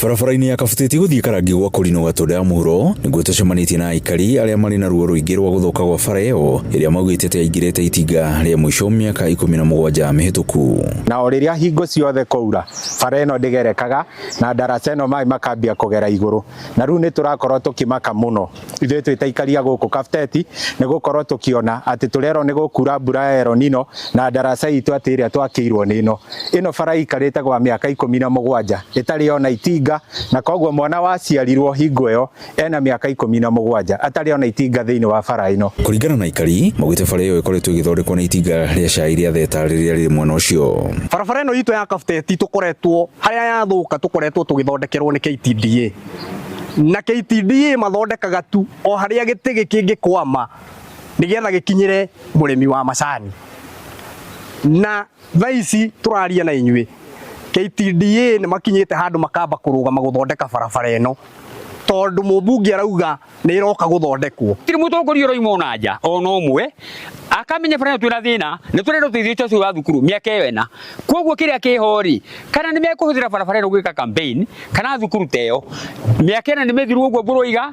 Barabara-inĩ ya Kabutiti gũthiĩ Karangi gwa Kũrinũ Gatũnda ya mũhuro nĩguo tũcemanĩtie na aikari arĩa marĩ na ruo rũingĩ rwa gũthũka gwa bara ĩyo ĩrĩa maugĩte atĩ yaingĩrĩte itinga rĩa mũico mĩaka 17 mĩhĩtũku. Na o rĩrĩa hingo ciothe kwaura, bara ĩno ndĩgerekaga na ndaraca ĩno maĩ makambia kũgera igũrũ, na rĩu nĩ tũrakorwo tũkĩmaka mũno ithuĩ twĩ ta aikari a gũkũ Kabuteti, nĩ gũkorwo tũkĩona atĩ tũrerwo nĩ gũkura mbura ya El Nino na ndaraca itũ atĩ ĩrĩa twakĩirwo nĩ ĩno. Ĩno bara ĩikarĩte gwa mĩaka 17 ĩtarĩ ona itinga, na koguo mwana waciarirwo hingo ĩyo ena mĩaka 17 atarĩ ona itinga thĩinĩ wa bara ĩno. Kũringana na aikari, maugĩte bara ĩyo ĩkoretwo ĩgĩthondekwo na itinga rĩa cai rĩa theta rĩrĩa rĩrĩ mwena ũcio. Barabara ĩno itũ ya Kabuteti tũkoretwo harĩa yathũka tũkoretwo tũgĩthondekerwo nĩ KTDA, na KTDA mathondekaga tu o harĩa gĩtĩ gĩkĩngĩkwama nĩgetha gĩkinyĩre mũrĩmi wa macani. Na thaa ici tũraria na inyuĩ, KTDA nĩ makinyĩte handũ makamba kũrũgama gũthondeka barabara ĩno tondũ mũmbunge arauga nĩ ĩroka gũthondekwo. Tiri mũtongoria ũroima ona nja ona ũmwe akamenya bara ĩno twĩna thĩna, nĩ tũrenda ũteithio ũcio wa thukuru mĩaka ĩyo ĩna. Koguo kĩrĩa kĩho rĩ, kana nĩ mekũhũthĩra barabara ĩno gwĩka campaign kana thukuru ta ĩyo, mĩaka ĩna nĩ mĩthiru ũguo ngũrũiga,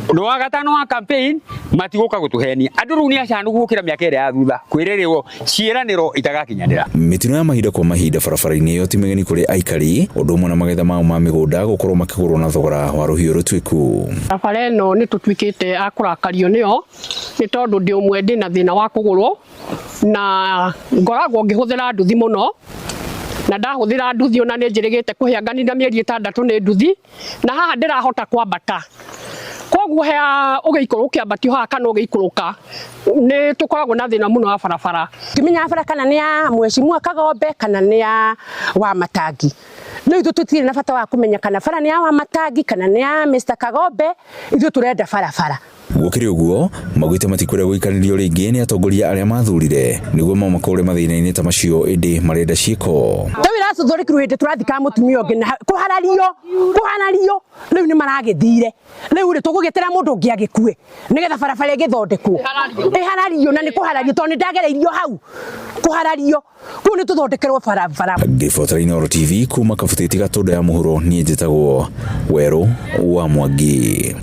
nĩ wa gatano wa campaign matigũka gũtũhenia. Andũ rĩu nĩ acanũku gũkĩra mĩaka ĩrĩa ya thutha kwĩrĩrĩrwo ciĩranĩro itagakinyanĩra. Mĩtino ya mahinda kwa mahinda barabara-inĩ ĩyo ti mĩgeni kũrĩ aikari, ũndũ ũmwe na magetha mao ma mĩgũnda gũkorwo makĩgũrwo na thogora wa rũhiũ rũtuĩku. Barabara ĩno nĩ tũtuĩkĩte a kũrakario nĩyo nĩ tondũ ndĩ ũmwe ndĩna thĩna wa kũgũrũ na ngoragwo ngĩhũthĩra nduthi mũno, na ndahũthĩra nduthi ona nĩ njĩrĩgĩte kũhĩa nganina mĩeri 6 nĩ nduthi, na haha ndĩrahota kwambata. Koguo hea ũgĩikũrũka ũkĩambatio haha kana ũgĩikũrũka nĩ tũkoragwo na thĩna mũno wa barabara. Ngĩmenya bara kana nĩ ya mheshimiwa Kagombe kana nĩ ya Wamatangi. No ithuĩ tũtirĩ na bata wa kũmenya kana bara nĩ ya Wamatangi kana nĩ ya Mr Kagombe, ithuĩ tũrenda barabara. Gũkĩrĩ ũguo, maugĩte matikwenda gũikarĩrio rĩngĩ nĩ atongoria arĩa mathurire nĩguo mamakũre mathĩna-inĩ ta macio, ĩndĩ marenda ciĩko. Rĩu ĩracũthũrĩkirwo hĩndĩ tũrathikaga mũtumia ũngĩ na kũharario, kũharario, rĩu nĩ maragĩthire. Rĩu rĩ tũgũgĩtĩra mũndũ ũngĩ agĩkue nĩgetha barabara ĩgĩthondekwo. Ĩharario na nĩ kũharario tondũ nĩ ndagereirio hau kũharario. Kũu nĩ tũthondekerwo barabara. Ngĩribotera Inooro TV kuma Kabutiti Gatũnda ya mũhuro, niĩ njĩtagwo Werũ wa Mwangi.